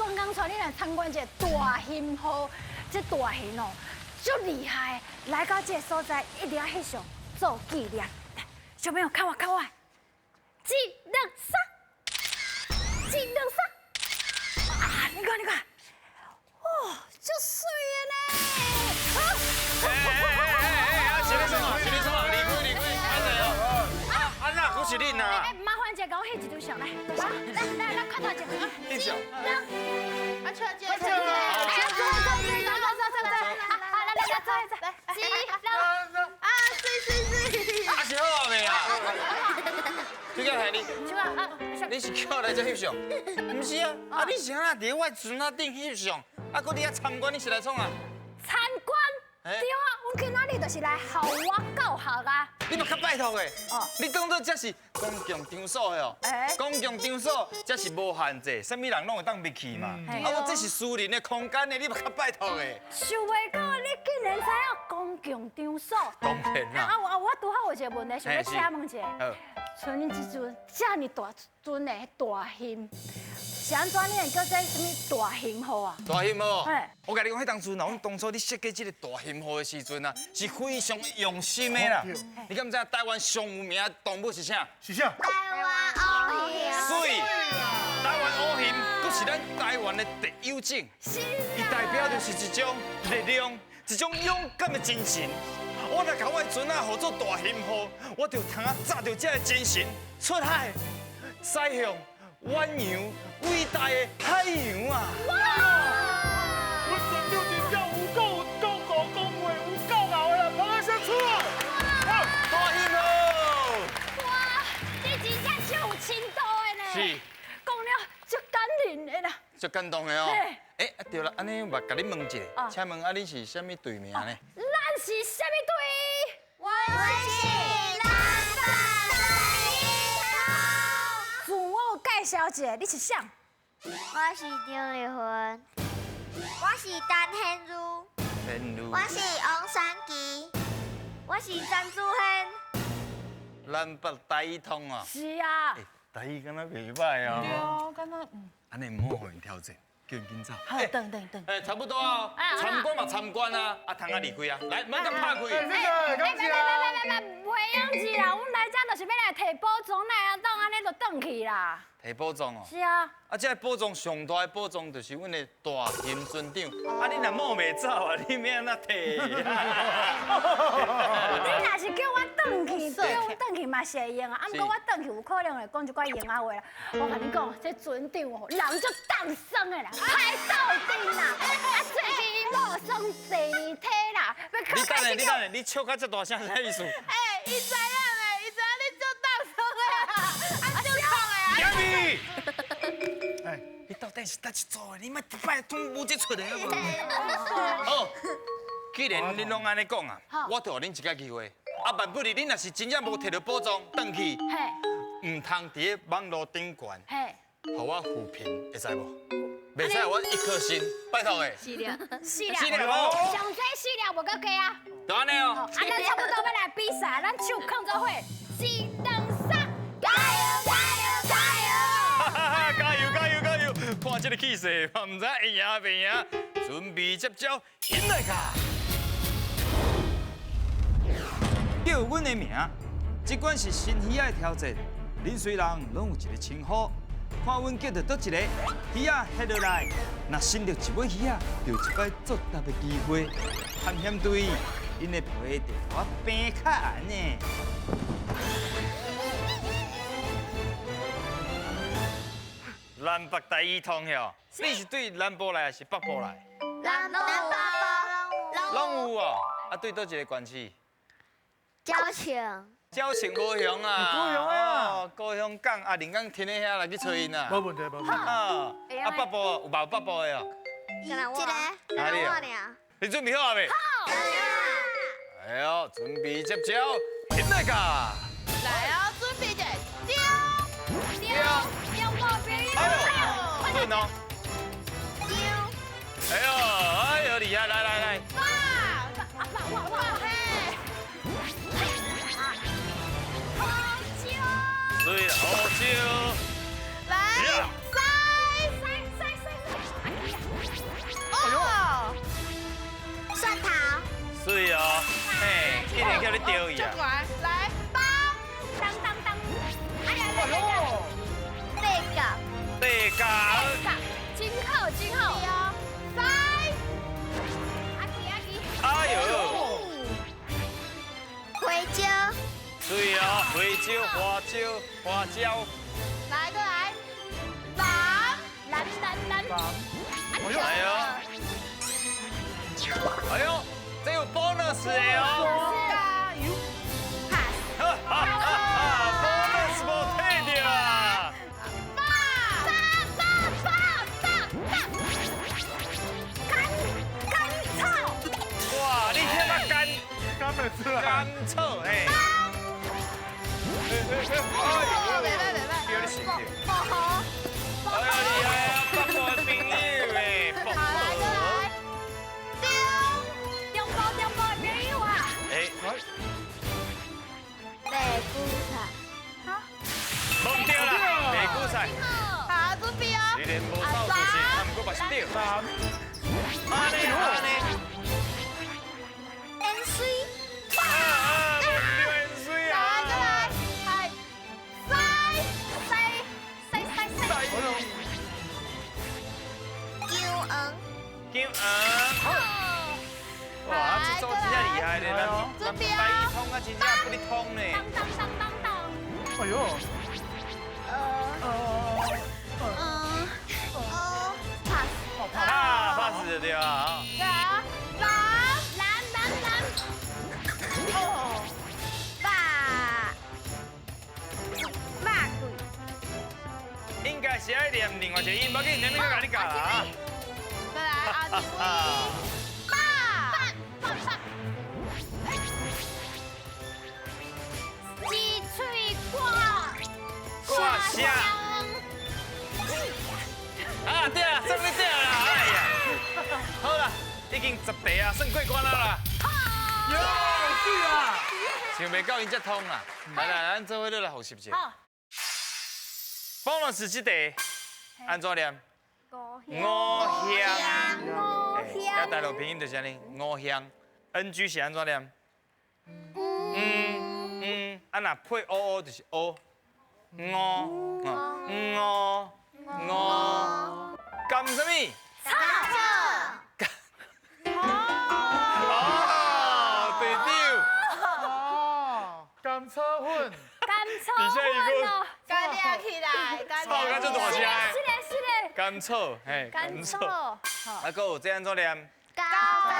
專工帶你來參觀一个大熊號，這大熊哦，足厲害，來到這个所在一定要翕相做紀念。來，小朋友看我看我，一、兩、三，一、兩、三，啊，你看你看，哦，足媠的呢。哎哎哎哎哎，是咧創啊？是咧創啊？離開離開，按呢哦。啊，啊哪閣是恁啊？哎，麻煩一下，共我翕一張相來，來來來，快大一個，翕相。兩，啊，出來，出來，來，坐坐坐坐坐坐坐，啊，來來來，坐坐，一、兩，啊，媠媠媠。啊是好啊袂啊？這個係你，手啊啊，你是叫我來這翕相？毋是啊，啊你是按怎佇我船仔頂翕相？啊，閣你遐參觀，你是來創啊？參觀。對啊，阮今仔日就是來校外教學啊。你嘛較拜託的，你當做這是公共場所的哦。公共場所這是無限制，啥物人攏會當入去嘛。啊，我這是私人的空間的，你嘛較拜託的。想袂到你竟然知影公共場所。當然啦。啊，我拄好有一個問題想欲請問一下。像恁這陣遮爾大尊的大熊，是按怎你會叫這啥物大熊號啊？大熊號，我共你講，彼當陣啊，阮當初咧設計這個大熊號的時陣啊，是非常用心的啦。你敢知影台灣上有名的動物是啥？是啥？台灣烏熊。媠，台灣烏熊，閣是咱台灣的特有種。伊代表就是一種力量，一種勇敢的精神。我若共我的船仔號做大熊號，我就通啊紮著這个精神出海，駛向遠洋偉大的海洋啊！哇！阮船長真正有夠夠高講話，有夠𠢕的啦，拍聲出來！大熊號！哇，你真正足有深度的呢！是。講了足感人的啦。足感動的哦。欸，對啦，按呢嘛共你問一下，請問啊，你是啥物隊名呢？咱是啥物隊？我是南北台語自我介紹一下，你是誰？我是張麗芬，我是陳憲如，我是王珊琪，我是張祖軒。南北台語通啊？是啊。台語敢若袂䆀哦。對啊，敢若嗯。按呢毋好予𪜶挑戰，叫𪜶緊走。好，等等等。欸，差不多啊，參觀嘛參觀啊，啊，通啊離開啊，來，免佮拍開。謝謝，感謝。別別別別別，袂用這啦，阮來遮就是欲來提寶藏，哪會當按呢就轉去啦？提寶藏哦。是啊。啊，這个寶藏上大的寶藏就是阮的大熊船長。啊，你若摸袂走啊，你欲按怎提？你若是叫我轉去，叫我轉去嘛是會用啊。啊，毋過我轉去有可能會講一寡閒仔話啦。我共你講，這船長哦，人足凍霜的啦，歹鬥陣啦。啊，最近伊某生第二胎啦，你等下，你等下，你笑甲這大聲，啥意思？欸，伊知影咧，伊知影你足凍霜的啦，啊，足創的啊。亞米，哎，你到底是佗一組的？你莫擺通無這出的好無？好，既然恁攏按呢講啊，我就予恁一个機會。啊，萬不利恁若是真正無提著寶藏轉去，毋通佇咧網路頂懸，予我負評，會使無？袂使我一顆星，拜託的。四粒，四粒，四粒無？上濟四粒無閣加啊。就按呢哦。啊，咱差不多欲來比賽，咱手囥做伙，一、兩、三，加油加油加油！加油加油加油！看這个氣勢，嘛毋知會贏袂贏。準備接招，引來卡！叫阮的名，這款是新魚仔的挑戰。恁雖人攏有一个稱呼，看阮叫著佗一個魚仔翕落來，若伸著一尾魚仔，就有一擺作答的機會。探險隊，𪜶的皮就予我平較硬呢。南北台語通曉，你是對南部來還是北部來？南部。攏有哦，啊，對佗一個縣市？蕉蓳。蕉蓳高雄啊，高雄啊，高雄港啊，林港天咧遐來去揣𪜶啊。無問題，無問題。啊，啊北部有無北部的哦？一個，哪裡啊？你準備好啊未？好。哎喲，準備接招，起來噶！來哦，準備者，丟丟丟我邊。哎呦，準哦。丟。哎呦，哎呦，厲害，來來來。哇！阿爸，哇哇嘿！好招。對啦，好招。來，三三三三三。钓伊啊。來，當當當當，哎呀呀呀！八角，八角，八角，真好真好。三，阿奇阿奇，哎呦，花椒，對哦，花椒花椒花椒，來過來，藍藍藍藍，哎呦，哎呦，這有 bonus 的哦。加油，pass，哈哈哈，bonus 無退掉啊。八八八八八八，甘甘草。哇，你聽啊甘甘袂出來，甘草嘿。袂歹袂歹，叫你想著。薄荷，哎呀厲害啊，北部的朋友哎，薄好來過荷。來，中，中部中部的朋友啊。哎，白菇菜，無對啦，白菇菜。好，準備哦。雖然無走出去，啊，毋過嘛是對。三，按呢按呢。芫荽，啊啊，無對芫荽啊。來過來，係西，西西西西。薑黃，薑黃。哇，這組真正厲害咧，咱台語通啊，真正不哩通呢。當當當當當。哎呦，pass，啊，pass 就對啊。來啊，藍，藍藍藍。哦，肉，肉桂，應該是愛念另外一個音，無要緊，念你閣共你教啦。再來阿志威，八，八八。雞喙掛掛聲。啊，對啊，算你對啦，哎呀，好啦，已經10題啊，算過關啦啦。喲，是啊，想袂到𪜶遮通啦，來來，咱做伙來複習一下。好。bonus 這題按怎念？五五香。五啊，大陸拼音就是按呢，五香。NG 是按怎念？嗯嗯，啊若配 O O 就是 O。五，五五，甘什麼？草。哦，對對。哦，甘草粉，甘草粉哦。干抓起來，干草甲足大聲的。是的，是的。甘草，嘿，甘草。啊，閣有這按怎念？高贊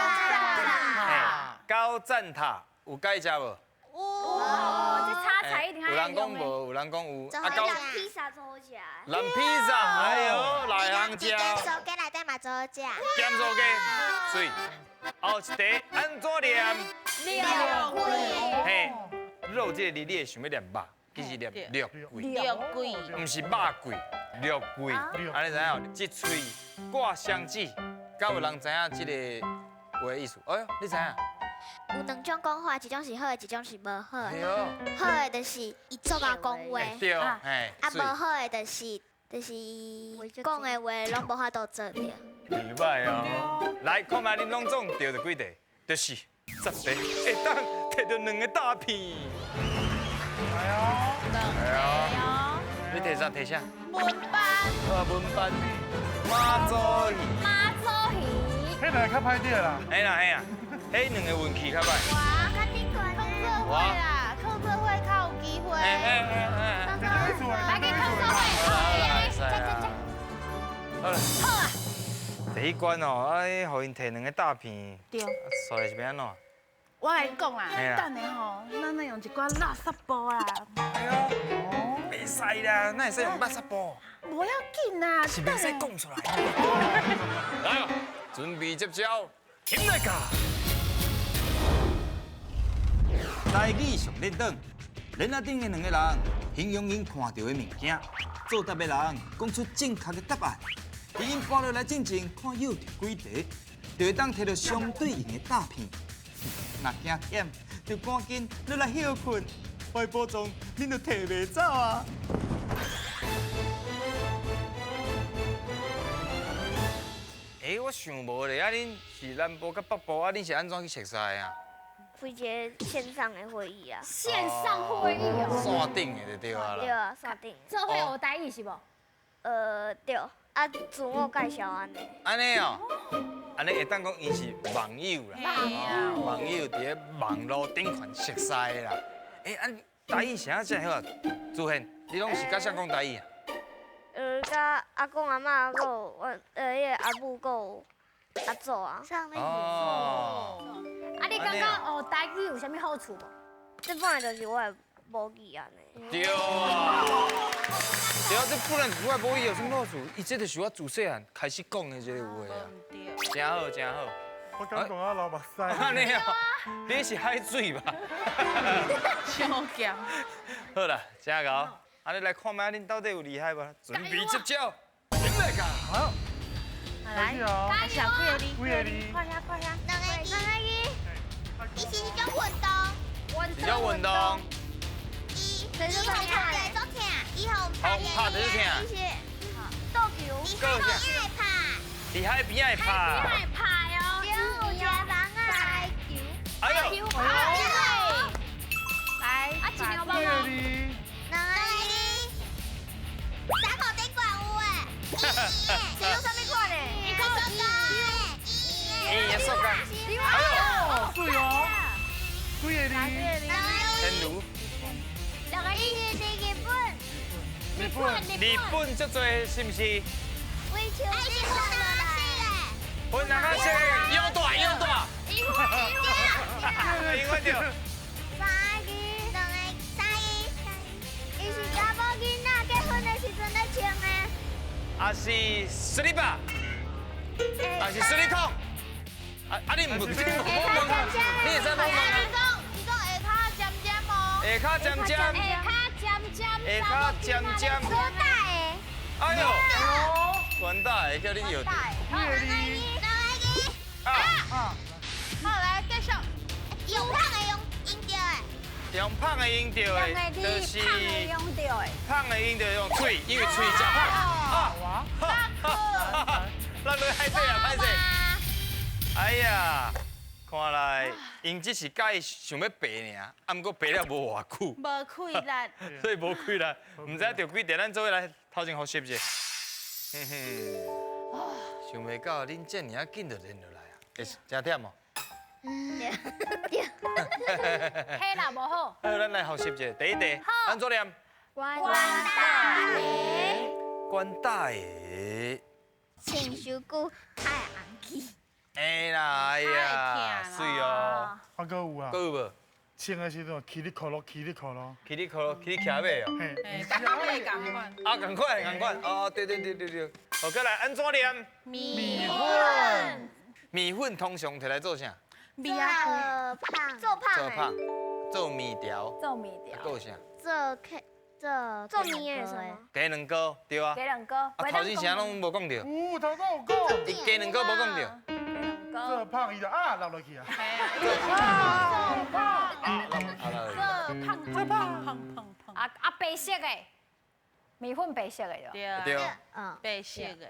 塔。高贊塔有解食無？有。哦，這炒菜一定有人講無，有人講有。啊，高。藍披薩做好食。藍披薩，哎呦，內行食。鹹酥雞內底嘛做好食。鹹酥雞，媠。後一題按怎念？肉桂。嘿，肉這個字你會想欲念肉，其實念肉桂。肉桂。毋是肉桂，肉桂。按呢知影？這喙掛雙子，敢有人知影這個話的意思？哎呦，你知影？有兩種講法，一種是好的，一種是無好的。好的就是伊足𠢕講話，對，嘿。啊，無好的就是講的話攏無法度做著。袂歹哦。來，看覓恁攏總對著幾題，就是10題，會當摕著2個大片。來哦，來哦。你摕啥？摕啥？文班。啊，文班。媽祖魚。媽祖魚。彼兩個較歹對啦。嘿啦嘿啦，彼兩個運氣較歹。哇，較頂懸控制會啦，控制會較有機會。來去控制會，好，來，好啦。好啊。第一關哦，啊，予𪜶摕兩個大片。對。煞來是欲按怎？我來講啦，等下吼，咱來用一寡垃圾布啊。哎呦，袂使啦，哪會使用垃圾布？無要緊啦，是袂使講出來。來哦，準備接招，起來噶！台語上練轉，鏈仔頂的兩個人形容𪜶看著的物件，作答的人講出正確的答案。佇𪜶跋落來進前，看舀著幾題，就會當摕著相對應的詐騙。若驚忝，就趕緊落來歇睏，我保障恁就摕袂走啊！欸，我想無咧，啊，恁是南部佮北部，啊，恁是按怎去熟似啊？开一个线上的会议啊。线上会议哦。线顶的就对啊啦。对啊，线顶。做伙学台语是无？对，啊，自我介绍按呢。按呢哦，按呢会当讲伊是网友啦，网友伫咧网路顶悬熟似的啦。欸，按台语是按怎好啊？主宪，你拢是佮谁讲台语啊？佮阿公阿嬷，阁有阮彼个阿母，阁有阿祖啊。哦。啊，你感觉学台语有啥物好处无？这本来就是我的母语按呢。对啊。对啊，这本来就是我的母语，有啥物好处？伊这就是我自细汉开始讲的这个话啊。真好，真好。我刚讲啊流目屎。按呢哦，你是海水吧？超咸。好啦，真𠢕。按呢来看觅恁到底有厉害无？准备接招，进来噶。好。来，小几个字？几个字？快下，快下。两个字。两个字。伊是一种运动。一种运动。伊伊互拍的足疼，伊互拍的足疼。伊是斗球。伊海边会拍。伫海边会拍。海边会拍哦。对，有房仔。球。哎呦。来，啊，一两包吗？两个字。三号顶悬有的。是用啥物款的？伊讲塑胶的。伊的塑胶。哎呦，水哦。几个字？天炉。两个字是日本。日本。日本足济是毋是？为球。哎，是粉红色的。粉红色的，腰大腰大。英文英文对。三个，两个，三个。伊是查某囡仔结婚的时阵咧穿的。啊是斯里巴，啊是斯里孔。啊啊你唔你唔好问，你会使问问。伊讲下跤尖尖哦。下跤尖尖。下跤尖尖。下跤尖尖。宽大的。哎呦，宽大的叫你摇。两个字，两个字。啊。好，来继续。用胖的用用著的。用胖的用著的，就是胖的用著的。胖的用著用喙，因为喙较胖。啊。哈。咱来歹势啊，歹势。哎呀，看来𪜶只是佮意想欲爬尔，啊，毋过爬了无偌久，无气力，所以无气力，毋知著几题，咱做伙来头前复习者。哼哼，想袂到恁这尔仔紧就练落来啊，会真忝哦。对。体力无好。好，咱来复习者，第一题，按怎念？关大爷。关大爷。穿伤久爱红去。哎啦，哎呀，水哦。啊，阁有啊。阁有无？穿的时阵，起哩箍咯，起哩箍咯。起哩箍咯，起哩骑马哦。嘿。仝款。啊，仝款，仝款。哦，对对对对对。好，阁来按怎念？米粉。米粉通常摕来做啥？米啊，胖。做胖。做胖。做面条。做面条。阁有啥？做做做面的什么？鸡卵糕，对啊。鸡卵糕。啊，头前啥拢无讲著。有，头先有讲。伊鸡卵糕无讲著。做胖伊就啊落落去啊。做胖。做胖。做胖胖胖胖。啊啊，白色的，米粉白色的对。对。嗯，白色的。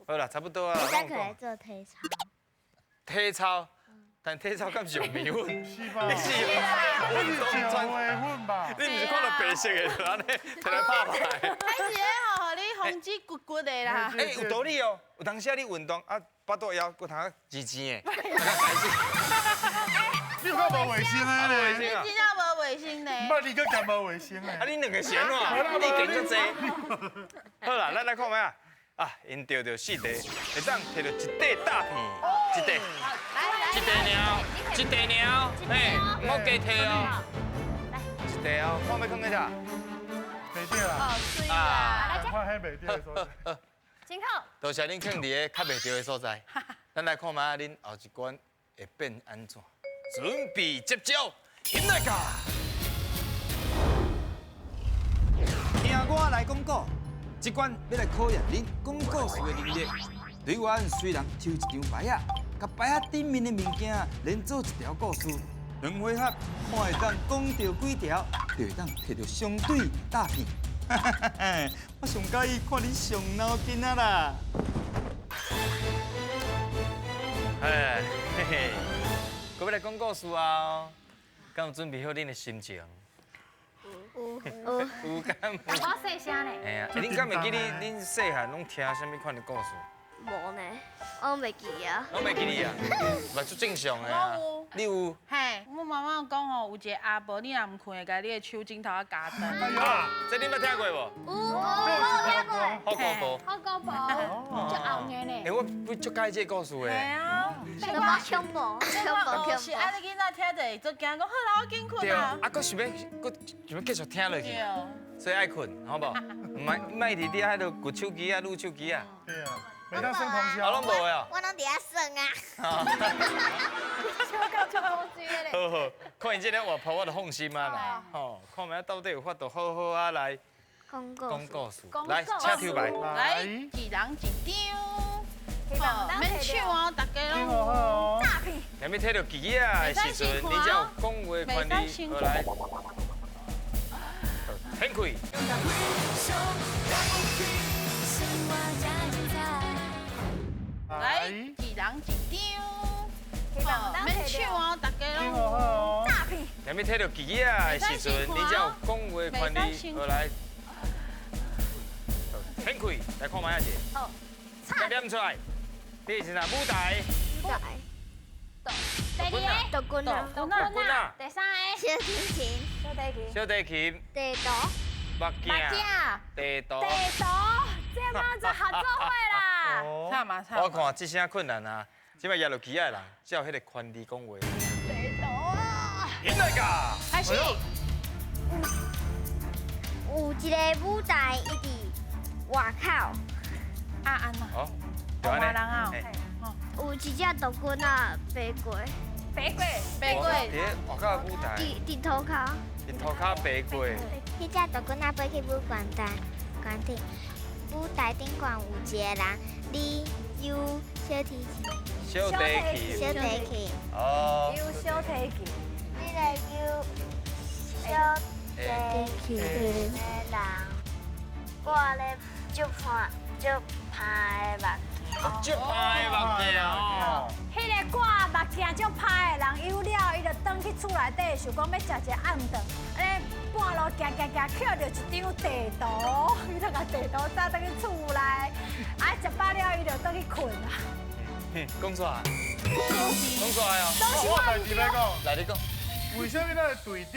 好啦，差不多啊。再可以做体操。体操。但体操敢是用米粉？是吧？你是运动专米粉吧？你毋是看到白色的就按呢，摕来拍牌？还是咧吼，予你防止骨骨的啦。欸，有道理哦。有当时啊，你运动啊，腹肚枵，骨头尖尖的。你有够无卫生的咧！你真正无卫生咧。唔捌你阁嫌无卫生的。啊，你两个是按怎？你见足济。好啦，咱来看觅啊。啊，𪜶著著四题，会当摕著一块大片，一块，一块尔，一块尔，嘿，毋好加摕哦。一块哦，看欲囥佇啥？袂著啦。啊，看彼袂著的所在。真好。多谢恁囥伫个较袂著的所在。咱来看觅恁后一关会变按怎？准备接招，起来噶！听我来讲古。这关欲来考验恁讲故事的能力。队员虽然抽一张牌仔，共牌仔顶面的物件连做一条故事，两回合看会当讲著几条，就会当摕著相对大片。我上佮意看恁上脑筋啊啦！哎，嘿嘿，阁欲来讲故事啊！敢有准备好恁的心情？有有敢有？我细声咧。哎呀，恁敢会记你恁细汉拢听啥物款的故事？无呢，我袂记啊。拢袂记得啊？嘛足正常的啊。你有？嘿，我妈妈讲吼，有一个阿婆，你若毋睏，会共你的手指头仔加断。啊，这你捌听过无？有，我有听过。好姑婆。好姑婆，足后硬呢。欸，我不足佮意这个故事的。嘿啊。什么恐怖？恐怖恐怖。是啊，你囡仔听著会足惊，讲好啦，我紧睏啊。啊，阁想欲，阁想欲继续听落去。所以爱睏，好无？毋莫伫伫遐度揬手机啊，撸手机啊。对啊。每当耍通宵，我拢无啊。我拢伫遐耍啊。笑到足好水的咧。好好，看伊这个活泼，我就放心啊啦。吼，看觅到底有法度好好啊来讲故事。来，请抽牌。来，一人一张。好，免抢哦，大家拢。诈骗。若欲提著旗仔的时阵，你才有讲话权利。好来，掀开。来，一人一张，好，免抢哦，大家拢。诈骗。若欲提著旗仔的时阵，你才有讲话权利。好来，掀开，来看觅仔者。好，再念出来。第一是啥？舞台。舞台。第二个。独军啊。独军啊。第三个。小提琴。小提琴。小提琴。地图。目镜。地图。地图，这马就合作伙啦。差嘛差。我看这声困难啊，这摆举落旗仔的人才有彼个权利讲话。地图啊！引来噶。开始。有一个舞台，伊伫外口。啊安怎？哦。外人啊。有一只独军仔飞过。飞过。飞过。伫外口舞台。伫涂跤。伫涂跤飞过。彼只独军仔飞去舞馆顶，馆顶。舞台顶悬有一个人，你有小提琴。小提琴。小提琴。哦。有小提琴。你来有小提琴的人，挂咧足破足歹的目镜。足歹的目镜哦。彼个挂目镜足歹的人，有了，伊就转去厝内底，想讲欲食一个暗顿，按呢半路行行行，捡著一张地图，伊就共地图带转去厝内，啊，食饱了，伊就转去睏啊。讲煞，讲煞哦。我有代志欲讲，来你讲。为啥物咱的队长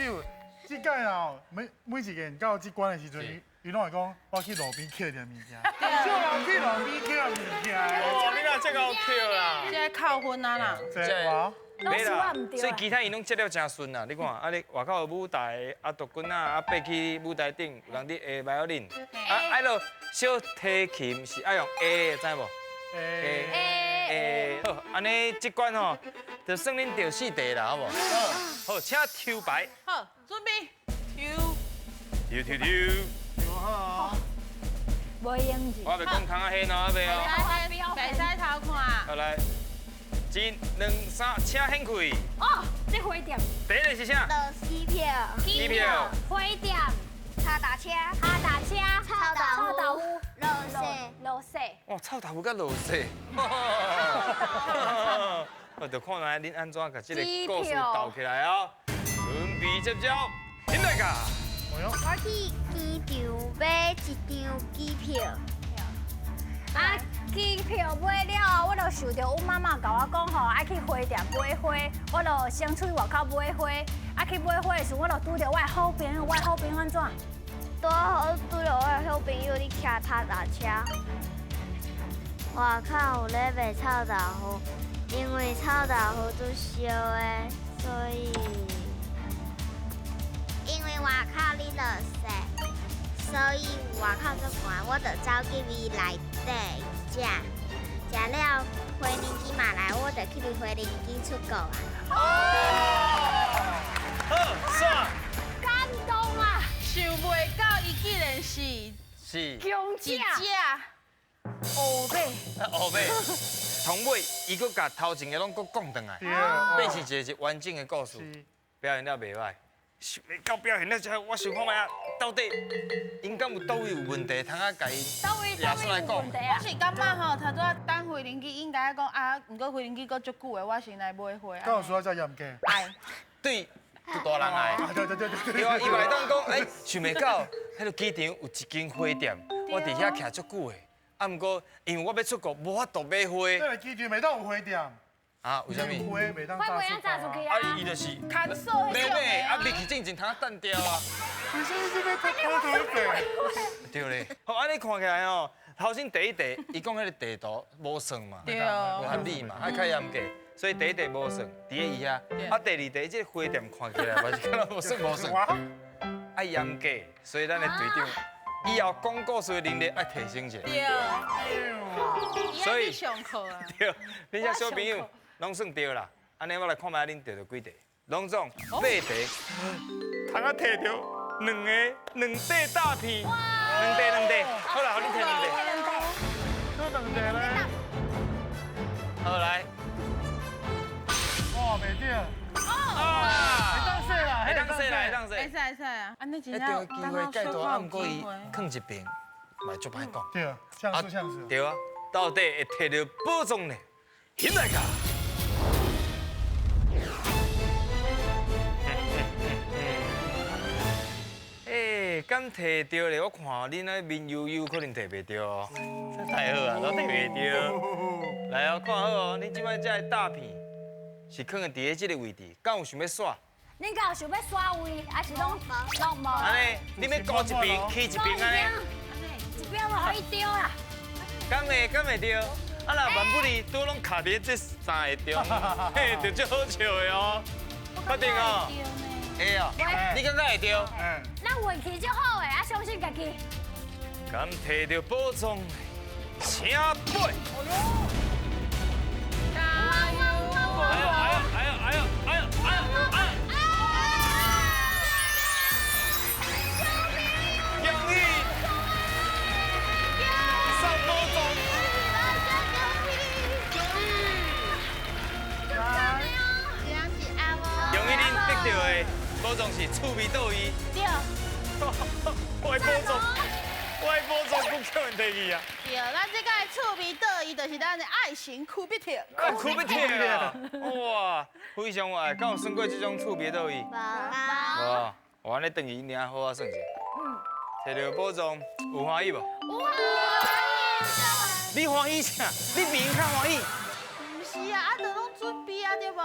这届哦，每一个到这关的时阵，伊拢会讲我去路边捡点物件，少人去路边捡物件。哦，你若这够捡啦，这扣分啊啦。这我。没啦，所以其他伊拢接了真顺啦。你看，啊你外口的舞台，啊独军仔，啊爬去舞台顶，有人伫下摆仔恁。啊，爱落小提琴是爱用 A，知无？A A。好，按呢这关吼，就算恁著四题啦，好无？好，请抽牌。好，准备，抽。抽抽抽。抽好。无用字。我袂讲窗仔黑喏，袂哦。袂使偷看。好来。一、两、三，请掀开。哦，这花店。第一个是啥？机票。机票。花店。脚踏车。脚踏车。臭豆腐。落雪。落雪。哇，臭豆腐佮落雪。我就看来恁按怎共这个故事斗起来哦。准备接招，进来噶。我去机场买一张机票。啊，机票买了后，我就想著阮妈妈共我讲吼，爱去花店买花，我就先出去外口买花。啊，去买花的时阵，我就拄著我的好朋友，我的好朋友按怎？拄好拄著我的好朋友咧骑脚踏车。外口有咧卖臭豆腐，因为臭豆腐足烧的，所以因为外口咧落雪。所以外口足寒，我就走去伊内底食，食了飞轮机嘛来，我就去飞轮机出国啊！哦，好，煞，感动啊！想袂到伊竟然是是强者，一只乌马，乌马，同尾伊阁共头前的拢阁讲转来，变成一个完整的故事，表现了袂歹。想袂到表现了这，我想看觅啊，到底𪜶敢有佗位有问题，通啊共𪜶掠出来讲。我是感觉吼，头拄仔等飞轮机应该讲啊，毋过飞轮机阁足久的，我先来买花。敢有需要遮严格？爱。对，足大人爱。对对对对。对啊，伊嘛会当讲，哎，想袂到，彼个机场有一间花店，我伫遐徛足久的。啊，毋过因为我欲出国，无法度买花。这个机场袂当有花店。啊，为啥物？花袂当炸出去啊！啊，伊就是牵手买买，啊，入去进前通单调啊。为啥物这欲偷偷白？对咧，好，按呢看起来哦，头先第一题，伊讲彼个地图无算嘛，无合理嘛，啊较严格，所以第一题无算，伫咧伊遐。啊，第二题这个花店看起来嘛是敢若无算无算，爱严格，所以咱的队长以后讲故事的能力爱提升一下。对。所以上课啊。对，恁遮小朋友拢算对啦。按呢我来看觅恁摕著几题，拢总八题，通啊摕著两个两块大片，两块两块，好啦，予恁摕两块。这两块咧。好来。哇，袂对。啊！会当洗啦，会当洗啦，会当洗。会使会使啊，按呢真正。机会介大，啊，毋过伊囥一边，嘛足歹讲。对，像素像素。对啊，到底会摕著宝藏呢？起来噶！哎，敢摕著咧？我看恁那面悠悠，可能摕袂著哦。太好啊，都摕袂著。来哦，看好哦，恁这摆这个大片是囥伫咧这个位置，敢有想欲刷？恁敢有想欲刷位，还是拢拢无？按呢，恁欲顾一边，去一边按呢？一边无予伊丢啦。敢会敢会著？啊，若万不利拄拢卡伫这三个中，嘿，就足好笑的哦。确定哦？会哦。你感觉会著？嗯。咱运气足好的，啊，相信家己。敢摕著宝藏，请飞！加油！哎呦哎呦哎呦哎呦哎呦哎呦！恭喜！送宝藏！恭喜恁得到的宝藏是趣味倒椅。对。我的宝藏，我的宝藏阁叫人提去啊！对，咱这个趣味倒椅就是咱的爱神丘比特。丘比特啊！哇，非常有爱，敢有耍过这种趣味倒椅？无。无。我按呢转去领好好耍一下。嗯。摕著宝藏，有欢喜无？有。你欢喜啥？你比𪜶较欢喜。毋是啊，啊，就拢准备啊，对无？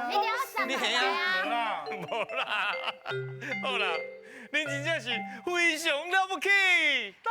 一定要上你吓啊？无啦，好啦，恁真正是非常了不起。大